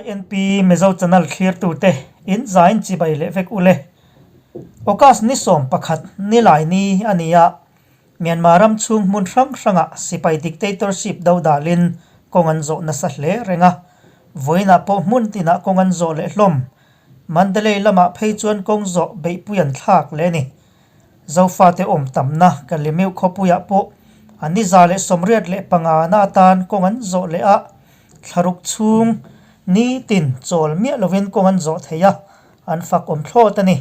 INP Mizo Channel thlirtute in zain chibai leh vek ule. August ni 11 nilai ni a ni a, Myanmar ram chhung hmun hrang hrangah sipai dictatorship do dalin kawng an zawh nasa hle reng a, vawiinah pawh hmun tinah kawng an zawh leh hlawm. Mandalay lamah phei chuan kawng zawh beihpui an thlak leh a ni. Zofate awm tamna Kalimeuh khawpuiah pawh a ni 185 na atan kawng an zawh leh a, thlaruk chhung nitin chawl miah lovin kawng an zawh thei a, an fak awm thlawt a ni.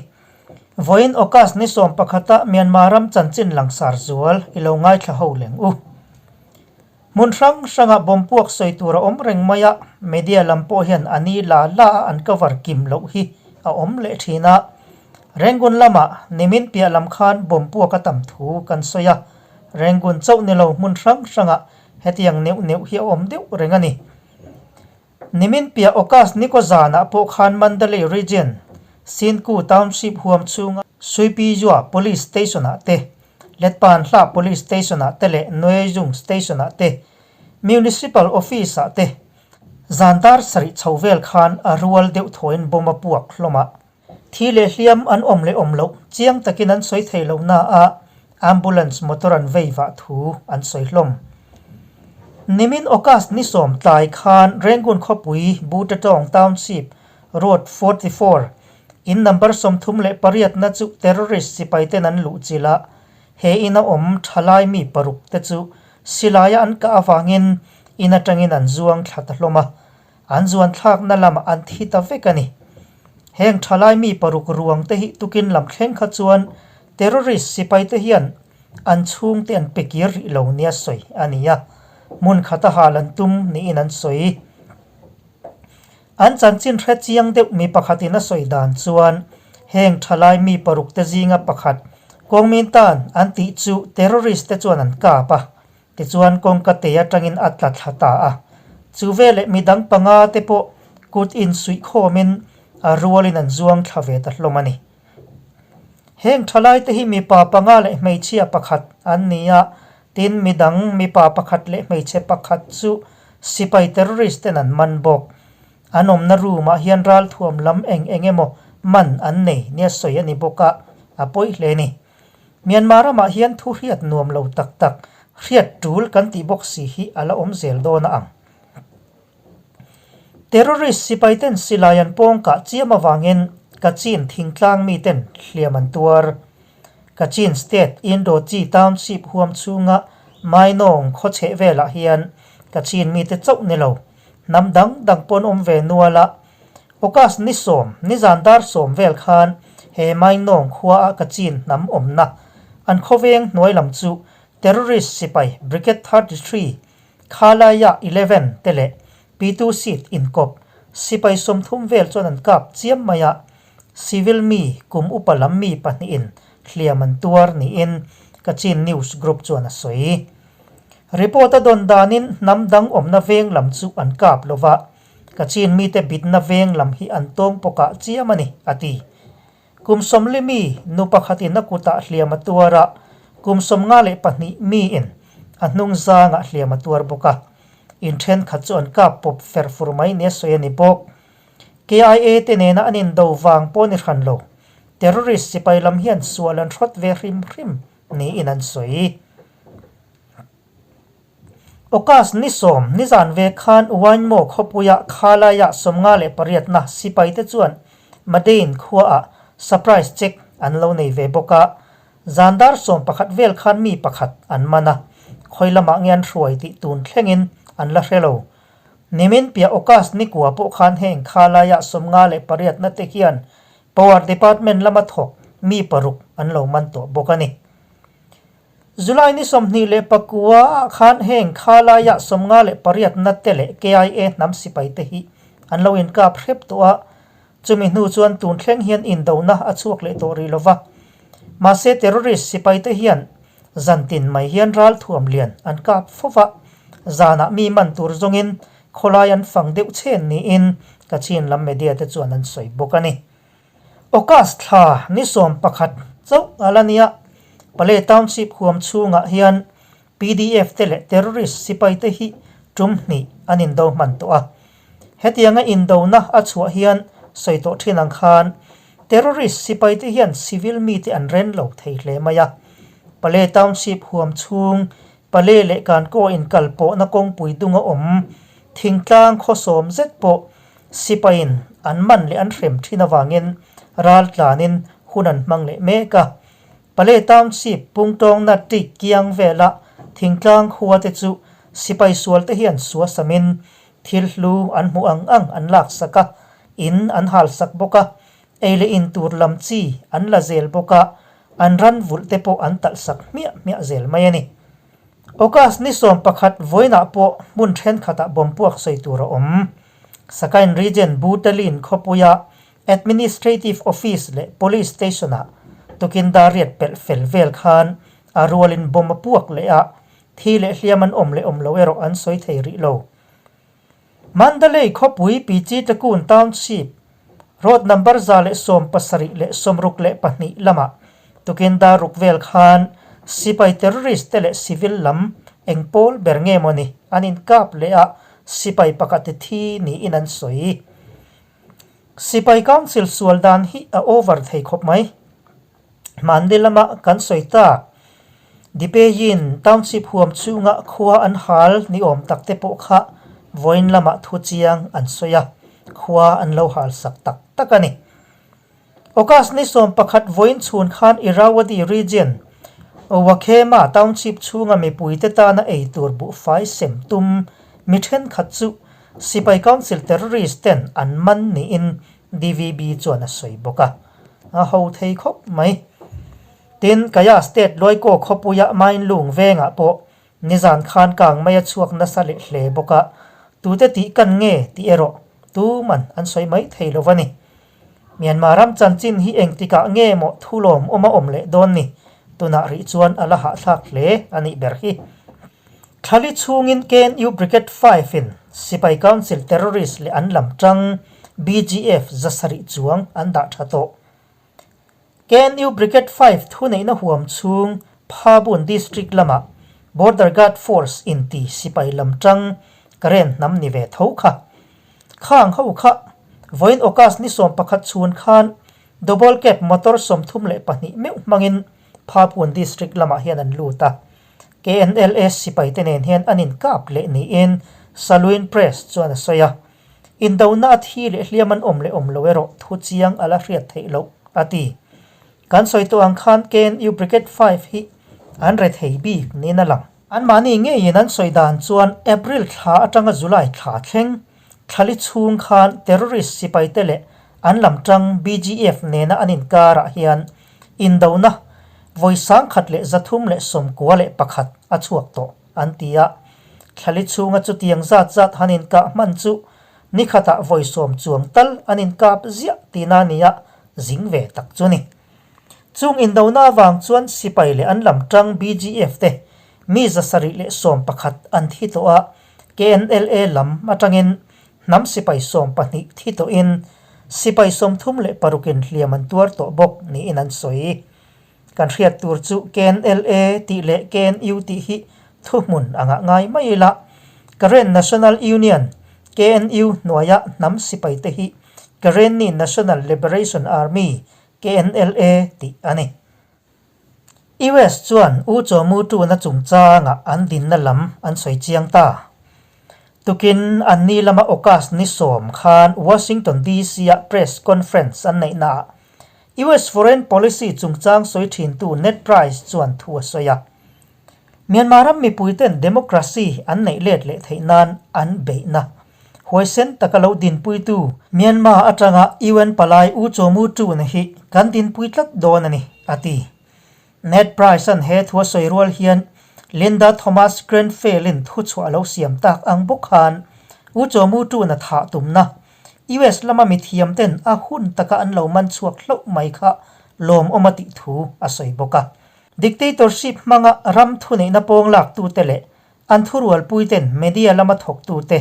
Vawiin August ni 11 a Myanmar ram chanchin langsar zual i lo ngaithla ho leng u. Hmun hrang hranga bomb puak sawi tur a awm reng mai a, media lam pawh hian a ni la la a an cover kim loh hi a awm leh thin a. Rangoon lamah nimin piah lam khan bomb puak a tam thu kan sawi a, Rangoon chauh ni lo hmun hrang hrangah hetiang neuh neuh hi a awm deuh reng a ni. Nimin piah August ni kaw zanah pawh khan Mandalay Region, Sinku Township huam chhunga Suipizua Police Station-ah te, Letpanhla Police Station-ah te leh Noejung Station-ah te, Municipal Office-ah te zan dar sarih chho vel khan a rual deuh thawiin bomb a puak hlawm a. Thi leh hliam an awm leh awm loh chiang takin an sawi thei lo na a, ambulance motor an vei vah thu an sawi hlawm. Nimin August ni 10 tlai khan Rangoon khawpui Butatawng Township Road 44 in number 38 na chu terrorist sipai ten an luh chilh a, he ina awm thalai mi paruk te chu silaia an kah avangin in atangin an zuang thla ta hlawm a, An zuan thlakna lamah an thi ta vek a ni. Heng thalai mi paruk ruang te hi tukin lam thleng kha chuan terrorist sipai te hian an chhungte an pe kir rih lo nia sawi a ni a, hmun khata hal an tum niin an sawi. An chanchin hre chiang deuh mi pakhatin a sawi dan chuan heng thalai mi paruk te zinga pakhat Kuomintang an tih chu terrorist te chuan an kap a, Tichuan kawngka te atangin a tla thla ta a. Chu veleh midang panga te pawh kut insuih khawmin a rualin an zuang thla ve ta hlawm a ni. Heng thalai te hi mipa panga leh hmeichhia pakhat an ni a, tin midang mipa pakhat leh hmeichhe pakhat chu sipai terrorist ten an man bawk. An awmna room ah hian ralthuam lam eng eng emaw man an nei nia sawi a ni bawk a, a pawi hle a ni. Myanmar ramah hian thu hriat nuam lo tak tak, hriat tul kan tih bawk si hi a la awm zel dawn a ang. Terrorist sipai ten silai an pawng kah chiam avangin Kachin thingtlang mi ten hliam an tuar. Kachin State Indochi Township huam chhunga Mainawng khaw chheh velah hian Kachin mite chauh ni lo, hnam dang dang pawn awm ve nual a, August ni 10, nizan dar 10 vel khan he Mainawng khuaa Kachin hnam awmna an khawveng hnuai lam chu terrorist sipai Brigade 33, Khalaya 11 te leh P2 seat inkawp sipai 30 vel chuan an kap chiam mai a, civil mi kum upa lam mi pahnihin hliam an tuar niin Kachin News Group chuan a sawi. Report a dawn danin hnam dang awmna veng lam chu an kap lova, Kachin mite bitna veng lam hi an tawng pawkah chiam a ni, a ti. Kum 40 mi nu pakhatin a kutah hliam a tuar a, kum 52 miin a hnung zangah hliam a tuar bawk a. In thenkhat chu an kap pawp fer fur mai nia sawi a ni bawk. KIA te nena an indo vang pawh ni hran lo. Terrorist sipai lam hian sual an hrawt ve hrim hrim niin an sawi. August ni 10, nizan ve khan Wainmaw khawpuia Khalaiah 58 na sipaite chuan Madain khuaah surprise check an lo nei ve bawk a. Zan dar 11 vel khan mi pakhat an man a, khawi lamah nge an hruai tih tun thlengin an la hre lo. Nimin piah August ni kua pawh khan heng Khalaiah 58 na te hian Power Department lama thawk mi paruk an lo man tawh bawk a ni. July ni 29 ah khan heng Khalaiah 58 na te leh KIA hnam sipai te hi an lo inkap hrep tawh a, chumi hnu chuan tun thleng hian indona a chhuak leh tawh rih lova. Mahse terrorist sipai te hian zantin mai hian ralthuam lian an kap fova, zanah mi man tur zawngin khawlai an fang deuh chhen niin Kachin lam media te chuan an sawi bawk a ni. August thla ni 11 chauh a la nia, Pale Township huam chhungah hian PDF te leh terrorist sipai te hi tum hnih an indo hman tawh a. Hetianga indona a chhuah hian sawi tawh thin ang khan terrorist sipaite hian civil mite an ren lo thei hle mai a. Pale Township huam chhung Pale leh Kankaw inkal pawhna kawngpui dunga awm thingtlang khawsawm zet pawh sipaiin an man leh an hrem thin avangin ral tlanin hun an hmang leh mek a. Pale Township Pungtawngna ṭik kiang vela thingtlang khua te chu sipai sual te hian suasamin thil hlu an hmuh ang ang an laksak a, in an halsak bawk a, ei leh in tur lam chi an la zel bawk a, An ran vulh te pawh an talh sak hmiah hmiah zel mai a ni. August ni 11 vawiinah pawh hmun thenkhatah bomb puak sawi tur a awm. Sakain Region Butalin khawpuia Administrative Office leh Police Station-ah tukin dar riat pelh fel vel khan a rualin bomb a puak leh a, thi leh hliam an awm leh awm lo erawh an sawi thei rih lo. Mandalay khawpui Pichitakun Township, Road number 172 lamah tukin dar ruk vel khan sipai terrorist te leh civil lam eng pawl ber nge mawni an inkap leh a, sipai pakhat te thi niin an sawi. Sipai Council sual dan hi a over thei khawp mai. Hmanni lama kan sawi tak, Dipeyin Township huam chhunga khua an hal ni awm tak te pawh kha vawiin lamah thu chiang an sawi a, khua an lo hal sak tak tak a ni. August ni 11 vawiin chhun khan Irrawaddy Region, Wakhema Township chhunga mipuite tana ei tur buhfai sem tum mi thenkhat chu Sipai Council terrorist ten an man niin DVB chuan a sawi bawk a, a ho thei khawp mai. Tin, Kaya State Luaikaw khawpuia Mainlung vengah pawh nizan khan kang mai a chhuak nasa leh hle bawk a, tute tih kan nge tih erawh tuman an sawi mai thei lo a ni. Myanmar ram chanchin hi engtikah nge maw thulawm awm a awm leh dawn ni? Tunah rih chuan a la hahthlak hle a nih ber hi. Thlali chhungin KNU Brigade Five-in Sipai Council terrorist leh an lam tang BGF 700 chuang an dah tha tawh. KNU Brigade Five thuneihna huam chhung Phabun District lamah Border Guard Force inti sipai lam tang Karen hnam ni ve tho kha. Khang ho kha vawiin August ni 11 chhun khan Double Cab motor 32 meuh hmangin Phabun District lamah hian an lut a. KNLA sipaite nen hian an inkap leh niin Saluin Press chuan a sawi a. Indona a thi leh hliam an awm leh awm lo erawh thu chiang a la hriat theih loh, a ti. Kan sawi tawh ang khan KNU Brigade Five hi an re thei bik niin a lang. Anmahni ngeiin an sawi dan chuan April thla atanga July thla thleng thlali chhung khan terrorist sipaite leh an lam tang BGF nena an inkarah hian Indona vawi 1191 a chhuak tawh, an ti a. Thlali chhunga chutiang zat zat han inkah hman chu nikhatah vawi 10 chuang tal an inkap ziah tihna a ni a, zing ve tak chu ni. Chung indona avang chuan sipai leh an lam tang BGF te mi 711 an thi tawh a, KNLA lam atangin Hnam sipai 12 thi tawhin sipai 36 in hliam an tuar tawh bawk niin an sawi. Kan hriat tur chu KNLA tih leh KNU tih hi thuhmun angah ngai mai ila, Karen National Union, KNU, hnuaia hnam sipai te hi Karenni National Liberation Army, KNLA, tih a ni. US chuan U Chaw Mu Tuna chungchangah an dinna lam an sawi chiang ta. Tukin an ni lama August ni 10 khan Washington DC-ah press conference an neihnaah US foreign policy chungchang sawi thintu Ned Price chuan thu a sawi a. Myanmar ram mipuiten democracy an neih let leh theih nan an beihna huaisen taka lo dinpuitu Myanmar atanga UN palai U Chaw Mu Tun hi kan dinpui tlat dawn a ni, a ti. Ned Price-a'n he thu a sawi rual hian Linda Thomas Grenfell-in thuchhuah a lo siam tak ang bawk khan U Chaw Mu Tun a thah tumna US lama mithiamten a hun taka an lo man chhuak hlauh mai kha lawmawm a tih thu a sawi bawk a. Dictatorship hmanga ram thuneihna pawng laktute leh an thurualpuiten media lama thawktute,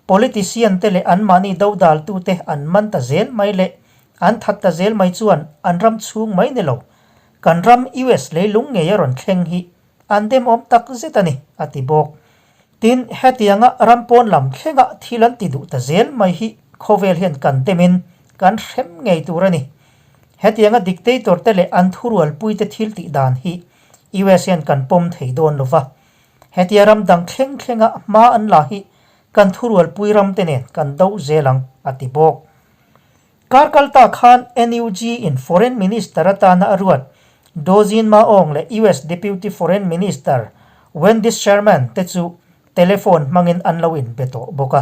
politician te leh anmahni dodaltute an man ta zel mai leh an that ta zel mai chuan an ram chhung mai ni lo, kan ram US leilung ngei a rawn thleng hi an demawm tak zet a ni, a ti bawk. Tin, hetianga ram pawn lam thlenga thil an ti duh ta zel mai hi khawvel hian kan demin kan hrem ngei tur a ni. Hetianga dictator te leh an thurualpuite thil tih dan hi US hian kan pawm thei dawn lo va. Hetia ram dang thleng thlenga hma an la hi kan thurualpui ram te nen kan do zel ang, a ti bawk. Kar kal ta khan NUG in Foreign Minister atana a ruat Daw Zin Ma Aung leh US Deputy Foreign Minister Wendy Sherman te chu telephone hmangin an lo inbe tawh bawk a.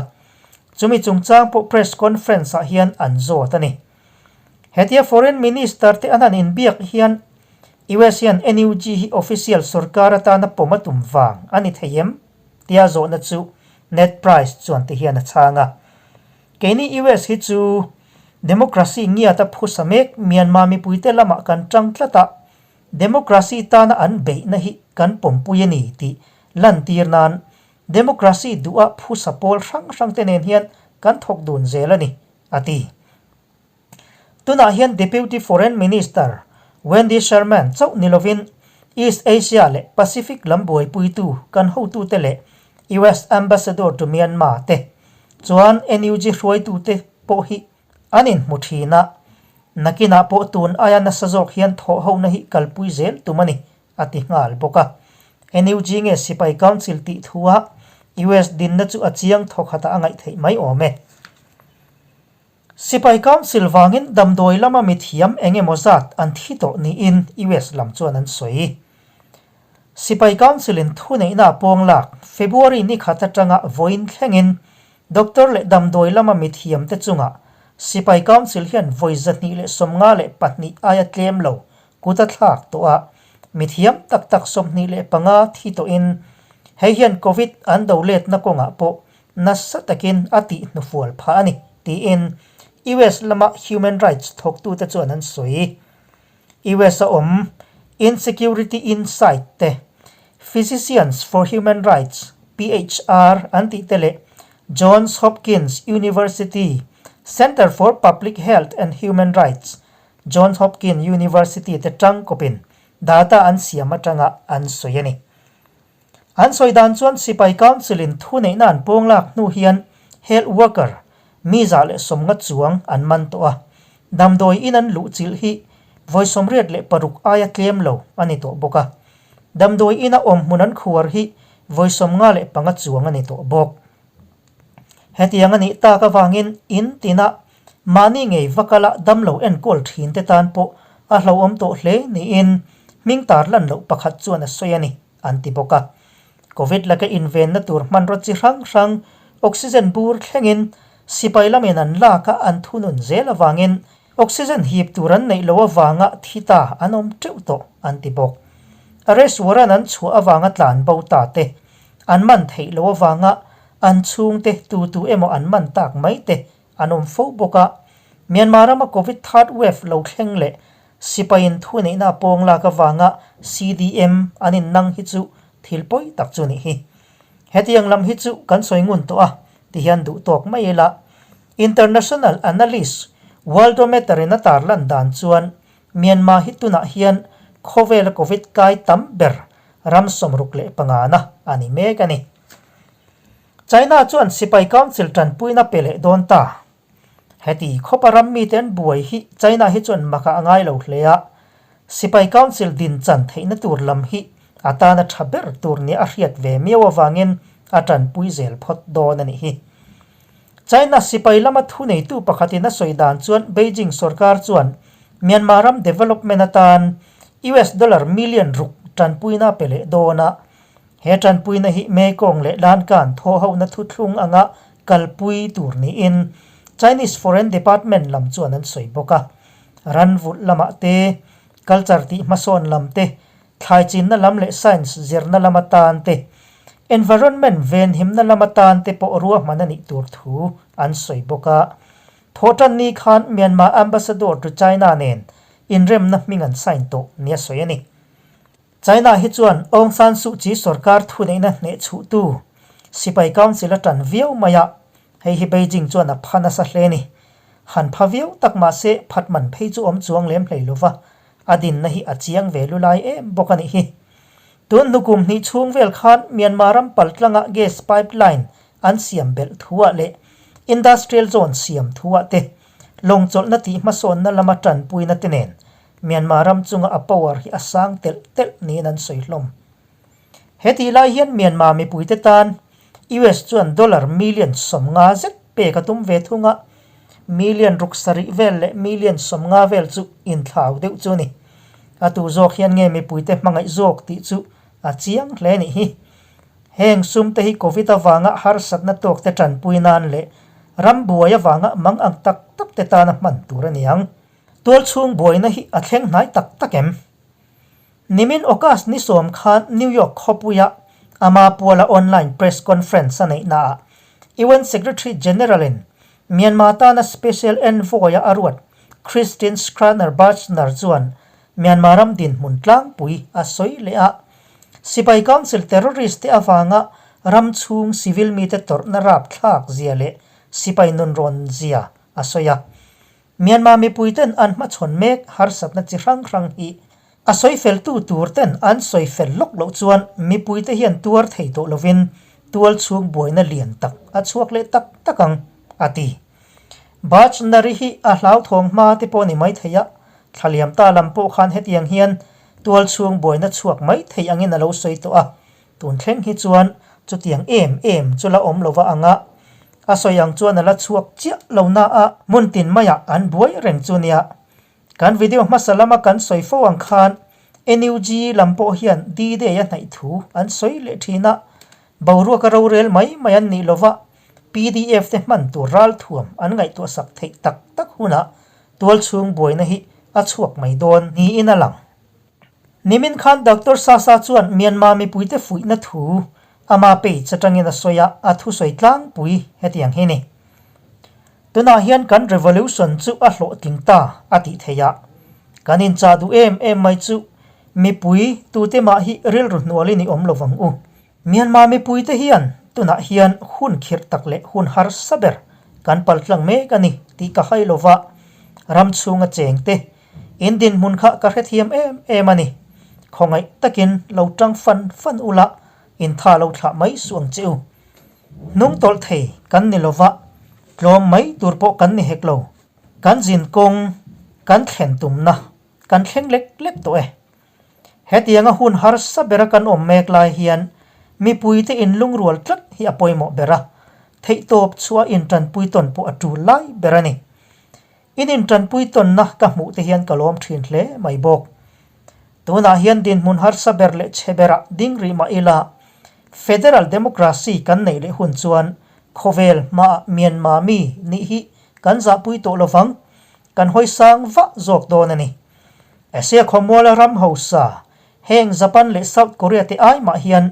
Chumi chungchang pawh press conference ah hian an zawt a ni. Hetia Foreign Minister te an han inbiak hian US hian NUG hi official sorkar atana pawm a tum vang a ni thei em? tia zawhna chu Ned Price chuan ti hian a chhang a. Keini US hi chu Democracy ngiata phusa mek Myanmar mipuite lamah kan tang tlat a, Democracy tana an beihna hi kan pawmpui a ni tih lantir nan Democracy duha phusa pawl hrang hrangte nen hian kan thawk dun zel a ni, a ti. Tunah hian Deputy Foreign Minister Wendy Sherman chauh ni lovin East Asia leh Pacific lam buaipuitu kan hotute leh US Ambassador to Myanmar te chuan NUG hruaitute pawh hi an inhmu thin a, nakinah pawh tun aia nasa zawk hian thawhhona hi kalpui zel tum a ni, a ti nghal bawk a. NUG nge Sipai Council tih thua US dinna chu a chiang thawkhatah a ngaih theih mai awm e. Sipai Council vangin damdawi lama mithiam eng emaw zat an thi tawh niin US lam chuan an sawi. Sipai Council-in thuneihna a pawng lak February ni khat atanga vawiin thlengin doctor leh damdawi lama mithiamte chungah Sipai Council hian vawi 224 aia tlem lo kut a thlak tawh a, mithiam tak tak 25 thi tawhin hei hian Covid an do letna kawngah pawh nasa takin a tih hnufual phah a ni, tiin US lama human rights thawktute chuan an sawi. US a awm Insecurity Insight te, Physicians for Human Rights, PHR, an tih te leh Johns Hopkins University Center for Public Health and Human Rights, Johns Hopkins University te tangkawpin data an siam atanga an sawi a ni. An sawi dan chuan Sipai Council-in thuneihna an pawng lak hnu hian health worker mi 150 chuang an man tawh a, damdawi in an luhchilh hi vawi 86 aia tlem lo a ni tawh bawk a, damdawi ina awm hmun an khuar hi vawi 55 chuang a ni tawh bawk. Hetiang a nih tak avangin in tina mahni ngei va kala damlo enkawl thin te tan pawh a hlauhawm tawh hle niin hming tar lan loh pakhat chuan a sawi a ni, an ti bawk a. Covid laka invenna tur hmanraw chi hrang hrang oxygen bur thlengin sipai lamin an lak a an thunun zel avangin oxygen hip tur an neih loh avanga thi ta an awm teuh tawh, an ti bawk. Arrest warrant an chhuah avanga tlan bo ta te An man theih loh avanga an chhungte tu tu emaw an man tak mai te an awm fo bawk a. Myanmar rama Covid third wave lo thleng leh sipaiin thuneihna a pawng lak avanga CDM an innang hi chu thil pawi tak chu nih hi. Hetiang lam hi chu kan sawi ngun tawh a, tihian duh tawk mai ila. International analyst Worldometer in a tarlan dan chuan Myanmar hi tunah hian khawvela Covid kai tam ber ram 65 na a ni mek a ni. China chuan sipai council tanpuina pe leh dawn ta. Heti khawpa ram mite an buai hi China hi chuan maka a ngai lo hle a, sipai council din chan theihna tur lam hi a tana tha ber tur nia a hriat ve miau avangin a tanpui zel phawt dawn a nih hi. China sipai lama thuneitu pakhatin a sawi dan chuan Beijing sorkar chuan Myanmar ram development atan US dollar million ruk tanpuina pe leh dawn a. He tanpuina hi Mekong leh Lankan thawhhohna thuthlung anga kalpui tur niin Chinese Foreign Department lam chuan an sawi bawk a. Ran vulh lamah te, culture tih hmasawn lam te, thlai chinna lam leh science zirna lam atan te, environment venhimna lam atan te pawh ruahman a nih tur thu an sawi bawk a. Thawhtan ni khan Myanmar Ambassador to China nen inremna hming an sign tawh nia sawi a ni. China hi chuan Aung San Suu Kyi sorkar thuneihna hneh chhuhtu sipai council a tan viau mai a, hei hi Beijing chuan a pha nasa hle a ni. Han pha viau tak mah se phat man phei chu awm chuang lem hlei lova, a dinna hi a chiang ve lu lai em bawk a nih hi. Tun hnu kum hnih chhung vel khan Myanmar ram paltlanga gas pipeline an siam belh thuah leh industrial zone siam thuah te, lawng chawlhna tih hmasawnna lama tanpuina te nen Myanmar ram chunga a power hi a sang telh telh niin an sawi hlawm. He tih lai hian Myanmar mipuite tan US chuan dollar million 50 zet pek a tum ve thung a, million 70 vel leh million 50 vel chu inthlau deuh chu a ni. A tu zawk hian nge mipuite hmangaih zawk tih chu a chiang hle nih hi. Heng sumte hi Covid avanga harsatna tawkte tanpui nan leh ram buai avanga mang ang tak tak te tana hman tur a ni ang. Tualchhung buaina hi a thleng hnai tak tak em? Nimin August ni sawm khan New York khawpuia ama puala online press conference a neihnaah UN Secretary General-in Myanmar tana Special Envoy-a a ruat Christine Schraner Burgener chuan Myanmar ram dinhmun tlangpui a sawi leh a. Sipai Council terrorist te avanga ram chhung civil mite tawrhna rapthlak zia leh sipai nunrawn zia a sawi a. Myanmar mipuiten an hmachhawn mek harsatna chi hrang hrang hi a sawi feltu tur ten an sawi fel lawk loh chuan mipuite hian tuar thei tawh lovin tual chhung buaina lian tak a chhuak leh tak tak ang, a ti. Bajnari hi a hlauthawng hma te pawh ni mai thei a, thlaliam ta lam pawh khan hetiang hian tual chhung buaina chhuak mai thei angin a lo sawi tawh a, Tun thleng hi chuan chutiang em em chu la awm lova ang a, a sawi ang chuan a la chhuak chiah lo na a, hmun tin maiah an buai reng chu nia. Kan video hmasa lama kan sawi fo ang khan NUG lam pawh hian D-Day a hnaih thu an sawi leh thin a, boruaka rorel mai mai an nih lova pdf te hman tur ralthuam an ngaihtuah sak theih tak tak hunah tualchhung buaina hi a chhuak mai dawn niin a lang. Nimin khan Doctor Sasa chuan Myanmar mipuite fuihna thu ama page atangin a sawi a, a thusawi tlangpui hetiang hi ni. Tunah hian kan revolution chu a hlawhtling ta a tih theih a, kan inchah duh em em mai chu mipui tute mah hi rilru hnualin i awm lovang u. Myanmar mipuite hian tunah hian hun khirh tak leh hun harsa ber kan paltlang mek a ni tih ka hai lova, ram chhunga chengte in dinhmun kha ka hrethiam em em a ni. Khawngaih takin lo tang fan fan ula in tha lo thlah mai suh ang che u. Hnung tawlh thei kan ni lova, tlawm mai tur pawh kan ni hek lo. Kan zin kawng kan thlen tumna kan thleng lek lek tawh e. Hetianga hun harsa bera kan awm mek lai hian mipuite inlungrual tlat hi a pawimawh ber a, theihtawp chhuah intanpui tawn pawh a tul lai ber a ni. In intanpui tawnna ka hmuh te hian ka lawm thin hle mai bawk. Tunah hian dinhmun harsa ber leh chhe berah ding rih mah ila, Federal Democracy kan neih leh hun chuan khawvel hmaah Myanmar mi nih hi kan zahpui tawh lovang, kan hawi sang vah zawk dawn a ni. Asia khawmuala ram hausa, heng Japan leh South Korea te ai mah hian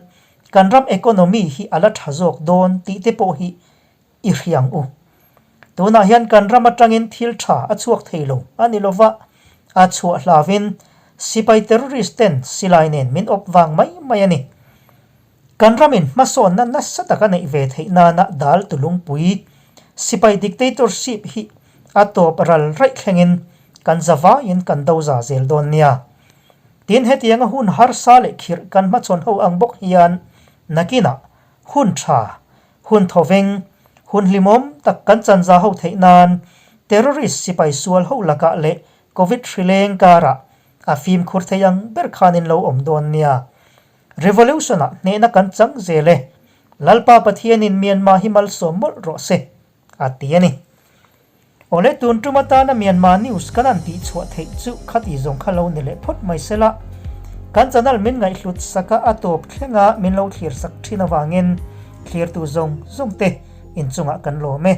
kan ram economy hi a la tha zawk dawn tih te pawh hi i hriang u. Tunah hian kan ram atangin thil tha a chhuak thei lo a ni lova, a chhuah hlavin sipai terrorist ten silai nen min awp vang mai mai a ni. Kan ramin hmasawnna nasa taka neih ve theih nana dal tulungpui sipai dictatorship hi a tawp ral raih thlengin kan za vaiin kan do za zel dawn nia. Tin hetianga hun harsa leh khirh kan hmachhawn ho ang bawk hian nakinah hun tha, hun thawveng, hun hlimawm tak kan chan za ho theih nan terrorist sipai sual ho lakah leh Covid hrileng karah a fimkhur thei ang ber khanin lo awm dawn nia. Revolution-ah hnehna kan chang zel e. Lalpa Pathianin Myanmar hi malsawm mawlh rawh se, a ti a ni. Awle tun tum atana Myanmar news kan han tih chhuah theih chu khati zawng kha lo ni leh phawt mai sela. Kan channel min ngaihhlut saka a tawp thlenga min lo thlir sak thin avangin thlirtu zawng zawng te inchungah kan lawm e.